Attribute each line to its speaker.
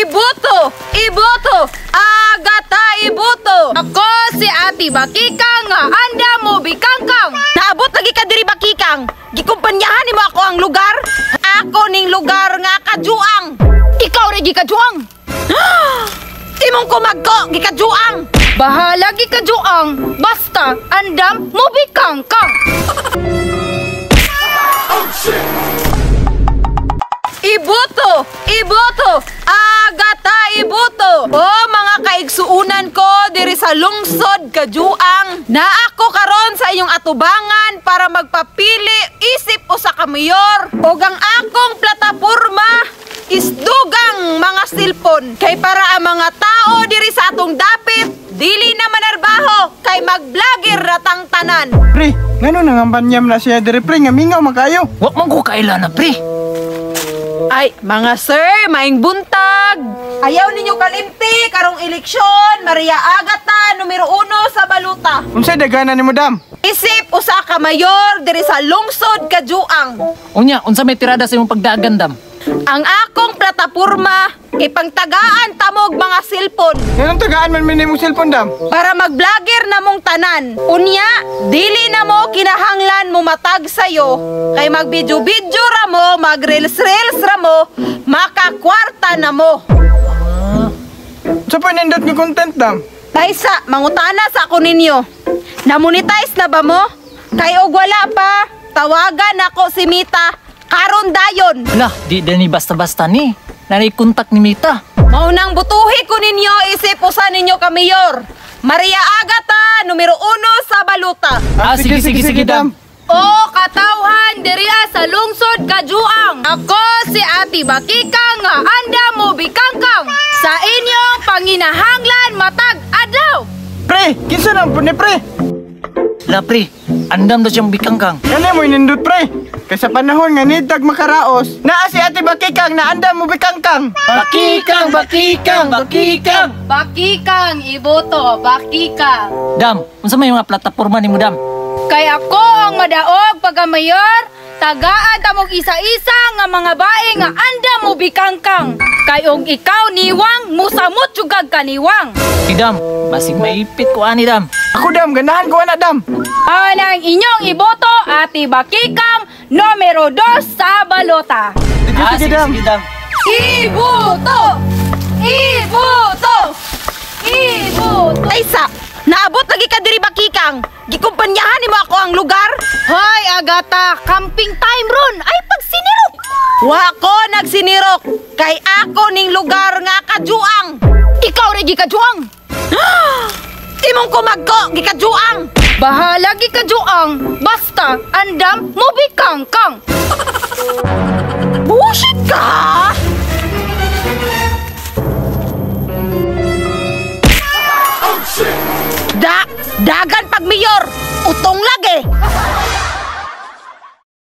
Speaker 1: Iboto! Iboto! Agata iboto!
Speaker 2: Ako si Ate Bakikang nga anda mo bikangkang.
Speaker 1: Naabot lagi ka diri, Bakikang. Gikumpanyahan nimo ako ang lugar. Ako ning lugar nga kajuang.
Speaker 2: Ikaw ra gikajuang.
Speaker 1: Imong kumagko gikajuang.
Speaker 2: Bahala gikajuang basta andam mo bikangkang.
Speaker 1: Iboto! Iboto! Agata iboto! O mga kaigsuunan ko diri sa lungsod Kajuang, naa ako karon sa inyong atubangan para magpapili isip usa ka mayor og ang akong plataporma isdugang mga silpon kay para ang mga tao diri sa atong dapit dili na manarbaho kay mag-vlogger ratang tanan.
Speaker 3: Pre, ngano nangambanyam na siya diri pre nga mingaw man kayo.
Speaker 4: Wa man ko kaila na pre.
Speaker 1: Ay, mga sir, maing buntag. Ayaw ninyo kalimti karong eleksyon, Maria Agata, numero 1 sa baluta.
Speaker 3: Unsay dagana nimo, dam?
Speaker 1: Isip usa ka mayor diri sa lungsod Kajuang.
Speaker 4: Unya, unsa may tirada sa imong pagdagan, dam?
Speaker 1: Ang akong plataporma kay pangtagaan tamog mga silpon
Speaker 3: Nganong tagaan man mi nimong cellphone, dam?
Speaker 1: Para mag-vlogger na mong tanan. Unya, dili na mo kinahanglan mo matag sayo kay mag-video-video ra mo, mag-reels-reels ra mo, makakwarta na mo.
Speaker 3: Unsa pa nindot nga content, dam?
Speaker 1: Kaysa, mangutana sa ako ninyo. Namonetize na ba mo? Kay og wala pa, tawagan ako si Mita. Karon dayon.
Speaker 4: Lah, di dani basta-basta ni. Nanay kontak ni Mita.
Speaker 1: Maunang butuhi ko ninyo isip usa ninyo ka mayor. Maria Agata, numero 1 sa baluta.
Speaker 4: Ah, sige, sige, sige, dam.
Speaker 2: O katawhan diriya sa lungsod Kajuang. Ako si Ate Bakikang nga anda mo bikangkang. Sa inyong panginahanglan matag adlaw.
Speaker 3: Pre, kinsa nang ni pre?
Speaker 4: La pre, andam daw siyang bikangkang.
Speaker 3: Kani mo nindot pre. Kay sa panahon nga nitag makaraos, naa si Ate Bakikang na andam mo bikangkang.
Speaker 4: Bakikang, bakikang, bakikang.
Speaker 2: Bakikang iboto, bakikang.
Speaker 4: Dam, unsa may mga plataporma nimo, dam?
Speaker 2: Kay ako ang madaog pagka-mayor, tagaan tamog isa-isa nga mga bae nga anda mo bikangkang. Kay og ikaw niwang, musamot jugag kaniwang.
Speaker 4: Di dam, basig maipit ko ani, dam.
Speaker 3: Ako dam, ganahan ko ana dam.
Speaker 2: Anang inyong iboto, Ate Bakikang, numero 2 sa balota.
Speaker 3: Sige,
Speaker 4: Ah,
Speaker 3: sige, dam.
Speaker 4: sige, dam.
Speaker 2: Iboto! Iboto! Iboto!
Speaker 1: Kaysa, naabot lagi ka diri, Bakikang. Gikumpanyahan nimo ako ang lugar.
Speaker 2: Hoy, Agata, camping time ron! Ay, pagsinirok!
Speaker 1: Wa ko nagsinirok kay ako ning lugar nga kajuang.
Speaker 2: Ikaw ra gikajuang!
Speaker 1: Imong kumagko gikajuang.
Speaker 2: Bahala gikajuang, basta andam mo bikangkang.
Speaker 1: Bullshit ka! Da, dagan pag mayor, utong lagi.